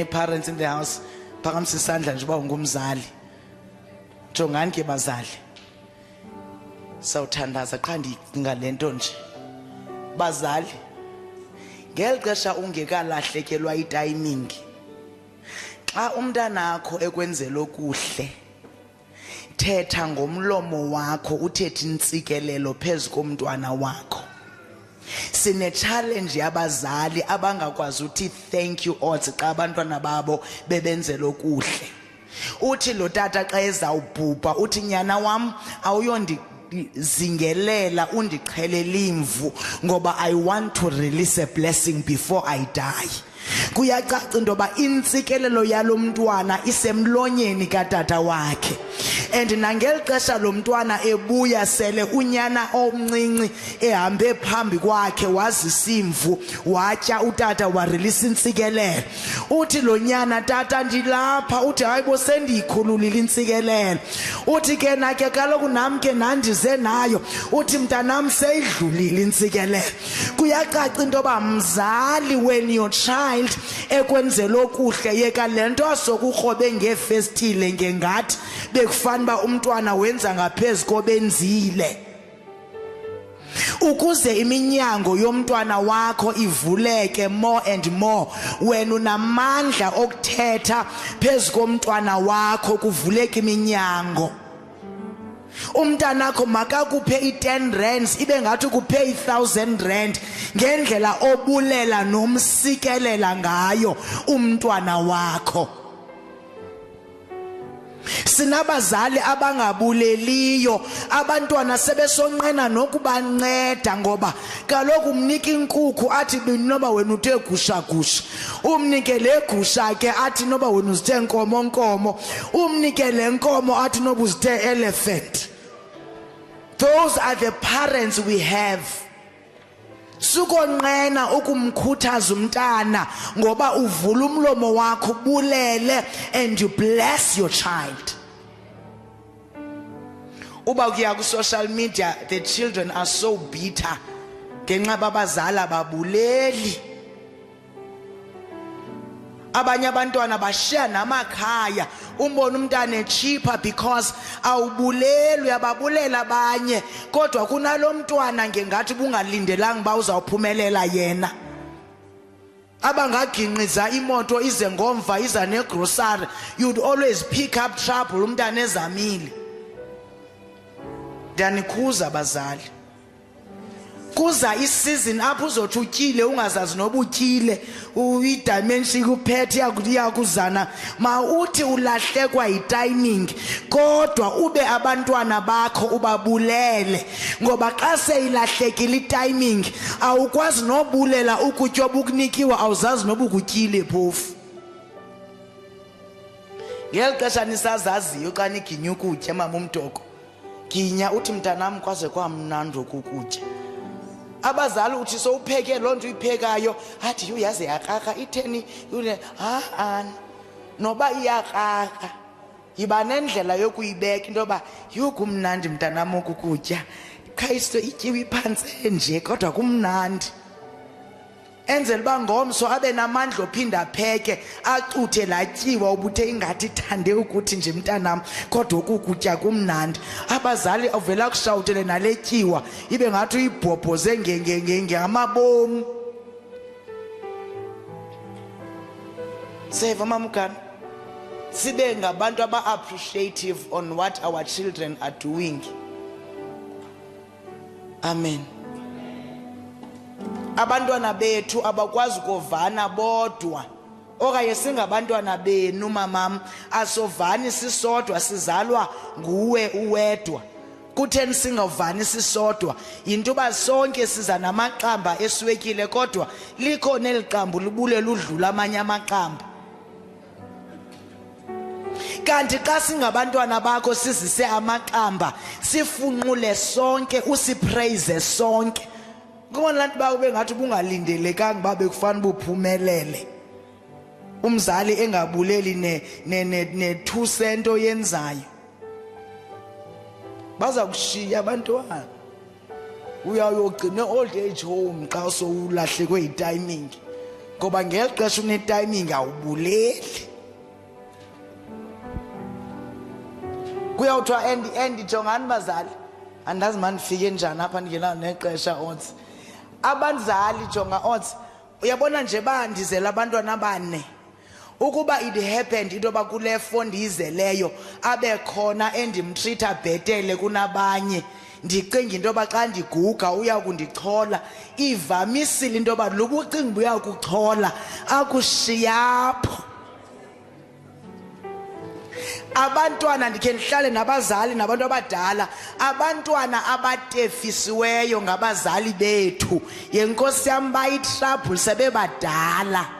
Parents in the house, phakamisa isandla nje uba ungumzali. Jongani ke bazali, sawuthandaza qha ndicinga le nto nje. Bazali, ngeli xesha ungekalahlekelwa itiming, xa umntanakho ekwenzela okuhle, thetha ngomlomo wakho, uthethe intsikelelo phezu komntwana wakho. Sine-challenge yabazali abangakwazi uthi thank you odds xa abantwana babo bebenzela okuhle. Uthi lo tata xa ezawubhubha uthi, nyana wam, awuyondizingelela undixhelela imvu ngoba I want to release a blessing before I die. Kuyacaca into yoba intsikelelo yalo mntwana isemlonyeni katata wakhe. And nangeli xesha lo mntwana ebuya sele unyana omncinci ehambe phambi kwakhe, wazisa imvu, watya utata, wareleasa intsikelelo. Uthi lo nyana, tata, ndilapha. Uthi, hayi bo, sendiyikhululile intsikelelo. Uthi ke na ke kaloku nam ke nandize nayo. Uthi, mntanam, seyidlulile intsikelelo. Kuyacaca into yoba mzali, when your child ekwenzela okuhle, yeka le nto asokukrobe ngeefestile ngengathi bekufana uba umntwana wenza ngaphezu kobenzile. Ukuze iminyango yomntwana wakho ivuleke more and more, wena unamandla okuthetha phezu komntwana wakho kuvuleke iminyango. Umntanakho makakuphe i-10 rands, ibe ngathi ukuphe i-1000 rand ngendlela obulela nomsikelela ngayo umntwana wakho. Sinabazali abangabuleliyo, abantwana sebesonqena nokubanceda ngoba kaloku umnika inkukhu athi noba wena uthe gusha gusha, umnike le gusha ke athi noba wena uzithe nkomo nkomo, umnike le nkomo athi noba uzithe elephant. Those are the parents we have. Sukonqena ukumkhuthaza umntana ngoba uvula umlomo wakho ubulele and you bless your child. Uba kuya ku social media, the children are so bitter ngenxa babazali ababuleli. Abanye abantwana bashiya namakhaya, umbona umntana echipha because awubuleli. Uyababulela abanye kodwa kunalo mntwana ngengathi bungalindelanga uba uzawuphumelela yena. Abangaginqiza imoto ize ngomva iza negrosari, you'd always pick up trouble umntana ezamile. Ndiyanikhuza bazali, kuza isizini apho uzothi utyile ungazazi noba utyile, i-dementia ikuphethe, iyakuzana. Ma uthi ulahlekwa yitiming kodwa ube abantwana bakho ubabulele, ngoba xa seyilahlekile itiming awukwazi nobulela ukutya obukunikiwe, awuzazi noba ukutyile phofu. Ngeli xesha nisazaziyo xa niginya ukutya, mama umdoko ginya uthi, mntanam, kwaze kwamnandi okukutya. Abazali uthi sowupheke loo nto uyiphekayo athi, yhu, yaze yakrakra, itheni? Ha-ana, noba iyakrakra yiba nendlela yokuyibeka into yoba, yhu, kumnandi mntanam oku kutya, qha ityiwa iphantse nje kodwa kumnandi. Enzela uba ngomso abe namandla ophinda apheke, acuthe laa tyiwa ubuthe ingathi ithande ukuthi nje, mntanam, kodwa oku kutya kumnandi. Abazali uvela kushawutele nale tyiwa ibe ngathi uyibhobhoze ngamabomu. Seva mamugana, sibe ngabantu aba-appreciative on what our children are doing. Amen. Abantwana bethu abakwazi ukovana bodwa, okanye singabantwana benu mamam asovani sisodwa, sizalwa nguwe uwedwa. Kutheni singavani sisodwa? Yinto uba sonke siza namaqamba eswekile, kodwa likhona eli qambu libulela udlula amanye amaqamba. Kanti xa singabantwana bakho sizise amaqamba, sifunqule sonke, usipraise sonke. Kubona laa nto uba ube ngathi ubungalindelekanga uba bekufana uba uphumelele, umzali engabuleli ne-2 cent oyenzayo, baza kushiya abantwana, uyawuyogcina e-old age home xa sowulahlekwe yitiming. Ngoba ngeli xesha unetiming awubuleli. Kuyawuthiwa and and jongani bazali, andazi mandifike njani apha ndingenayo nexesha odds. Abazali jonga odds, uyabona nje ba ndizela abantwana abane. Ukuba it happened into yoba kule fo ndiyizeleyo abe khona endimtreata bhetele kunabanye, ndicinga into yoba xa ndiguga uya kundichola. Ivamisile into yoba loba ucinga uba uya kuchola akushiyapho. Abantwana ndikhe ndihlale nabazali nabantu abadala, abantwana abatefisiweyo ngabazali bethu, yenkosi yam bayitrouble sebebadala.